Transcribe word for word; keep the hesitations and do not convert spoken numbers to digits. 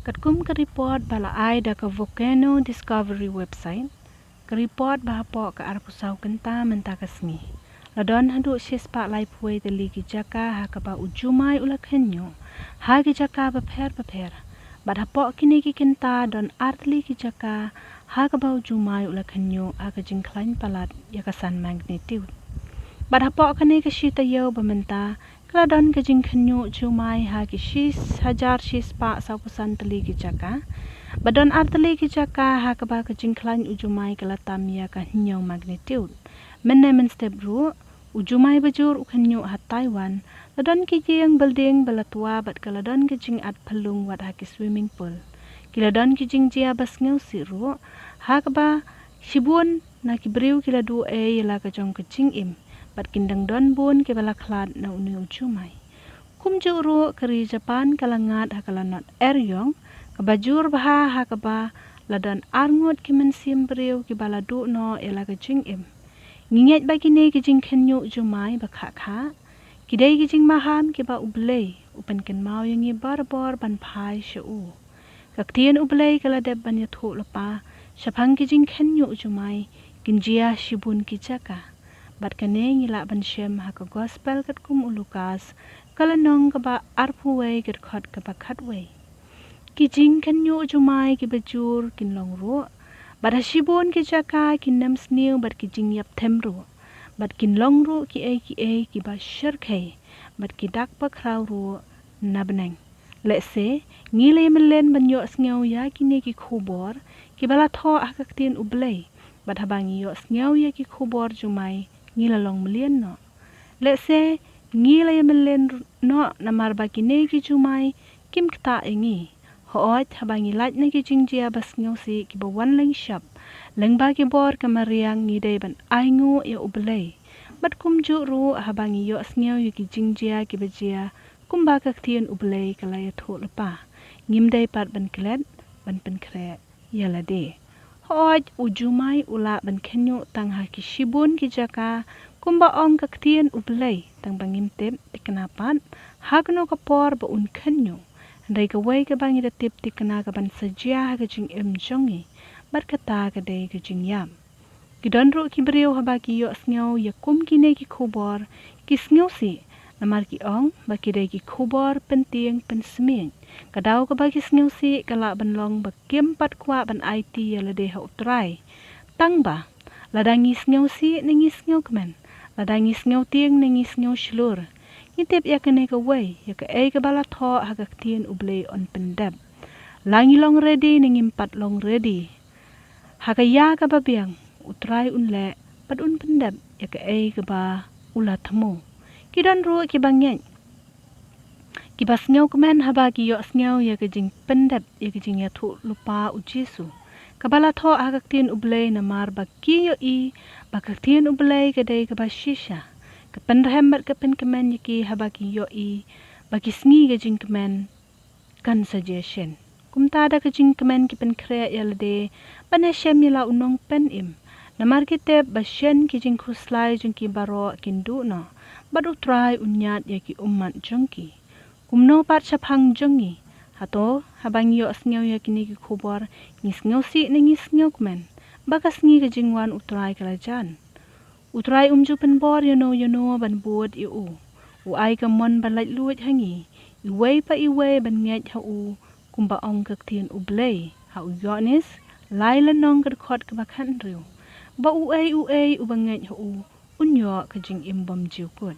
Katkum ka report ba la ai da ka Volcano Discovery website, ka report ba hapoh ka arphew saw kynta mynta ka sngi, la don haduh shispah laiphew wei tylli ki jaka ha kaba u jumai u la khynñiuh ha ki jaka bapher bapher. Bad hapoh kine ki kynta don ar tylli ki jaka ha kaba u jumai u la khynñiuh ha ka jingkhlaiñ palat ïa ka san magnitude. Bad hapoh kane ka shi taïew ba mynta, ka la don ka jingkhynñiuh jumai ha ki shi hajar shispah sawphew san tylli ki jaka. Bad don ar tylli ki jaka ha kaba ka jingkhlaiñ u jumai ka la tam ïa ka hynñiew magnitude. Mynne mynstep ruh, u jumai bajur u khynñiuh ha Taiwan, la don ki ïing building ba la twa bad ka la don ka jingat phyllung wat ha ki swimming pool. Ki la don ki jingjia ba sngewsih ruh, ha kaba shibun na ki briew ki la duh ei ïa la ka jong ka jingim, bad kin dang don bun kiba la khlad na une u jumai. Kumjuh ruh ka ri Japan ka la ngat ha ka lanot Eryong, kaba jur bha ha kaba la don arngut ki mynsiem briew kiba la duh noh ïa la ka jingim. Ngi ngeit ba kine ki jingkhynñiuh jumai ba khah khah, ki dei ki jingmaham kiba U Blei u pynkynmaw ïa ngi barabor ban phai sha u. Ka ktien U Blei ka la dep ban ïathuh lypa shaphang ki jingkhynñiuh jumai, kin jia shibun ki jaka. Bad kane ngi lah ban shem ha ka gospel katkum u Lukas, ka lynnong kaba arphew wei, ka dkhot kaba khatwei. Ki jingkhynñiuh jumai kiba jur kin long ruh, bad ha shibun ki jaka ki nemsniew bad ki jingïap them ruh, bad kin long ruh kiei kiei kiba shyrkhei, bad ki dak bakhraw ruh na bneng. Lehse ngi la ïa mlien ban ïohsngew ïa kine ki khubor kiba la thoh ha ka ktien U Blei, bad haba ngi ïohsngew ïa ki khubor jumai, ngi la long mlien noh. Lehse ngi la ïa mlien noh namar ba kine ki jumai kim ktah ïa ngi. Hooid, haba ngi lait na ki jingjia ba sngewsih kiba wan lyngshop, lyngba ki bor ka mariang, ngi dei ban ainguh ïa U Blei. Bad kumjuh ruh haba ngi ïohsngew ïa ki jingjia kiba jia kumba ka ktien U Blei ka la ïathuh lypa, ngim dei pat ban klet ban pynkhreh ïa lade. Hooid, u jumai u lah ban khynñiuh tang ha ki shibun ki jaka, kumba ong ka ktien U Blei, tang ba ngim tip thikna pat ha kano ka por ba un khynñiuh. Hynrei kawei kaba ngi da tip thikna ka ban sa jia ha ka jingim jong ngi, bad kata ka dei ka jingïap. Ki don ruh ki briew haba ki ïohsngew ïa kum kine ki khubor, ki sngewsih, namar ki ong ba ki dei ki khubor pyntieng pynsmit. Ka daw kaba ki sngewsih ka lah ban long ba kim pat kwah ban aiti ïa lade ha U Trai. Tang ba lada ngi sngewsih ne ngi sngewkmen, lada ngi sngewtieng ne ngi sngewshlur, ngi tip ïa kane kawei, ïa kaei kaba la thoh ha ka ktien U Blei yn pyndep. La ngi long ready ne ngim pat long ready, ha ka ïa kaba biang U Trai un leh bad un pyndep ïa kaei kaba u la thmu. Ki don ruh kiba ngeit, kiba sngewkmen haba ki ïohsngew ïa ka jingpyndep ïa ka jingïathuh lypa U Jisu, kaba la thoh ha ka ktien U Blei, namar ba ki ïohi ba ka ktien U Blei ka dei kaba shisha, ka pynrhem bad ka pynkmen ïa ki haba ki ïohi ba ki sngi ka jingkmen kan sa jia shen. Kumta da ka jingkmen ki pynkhreh ïa lade ban ïashem ïa la u Nongpynim, namar ki tip ba shen ki jingkhuslai jong ki baroh kin duh noh, bad U Trai un ñiad ïa ki ummat jong ki. Kumno pat shaphang jong ngi? Hato haba ngi ïohsngew ïa kine ki khubor, ngi sngewsih ne ngi sngewkmen ba ka sngi ka jingwan U Trai ka la jan? U Trai um ju pynbor ïano ïano ban bud ïa u. U ai ka mon ban laitluid ha ngi, iwei pa iwei ban ngeit ha u, kumba ong ka ktien U Blei ha u Ïoannis lai lynnong, ka dkhot kaba khathynriew, ba uei uei uba ngeit ha u un ïoh ka jingim bymjukut.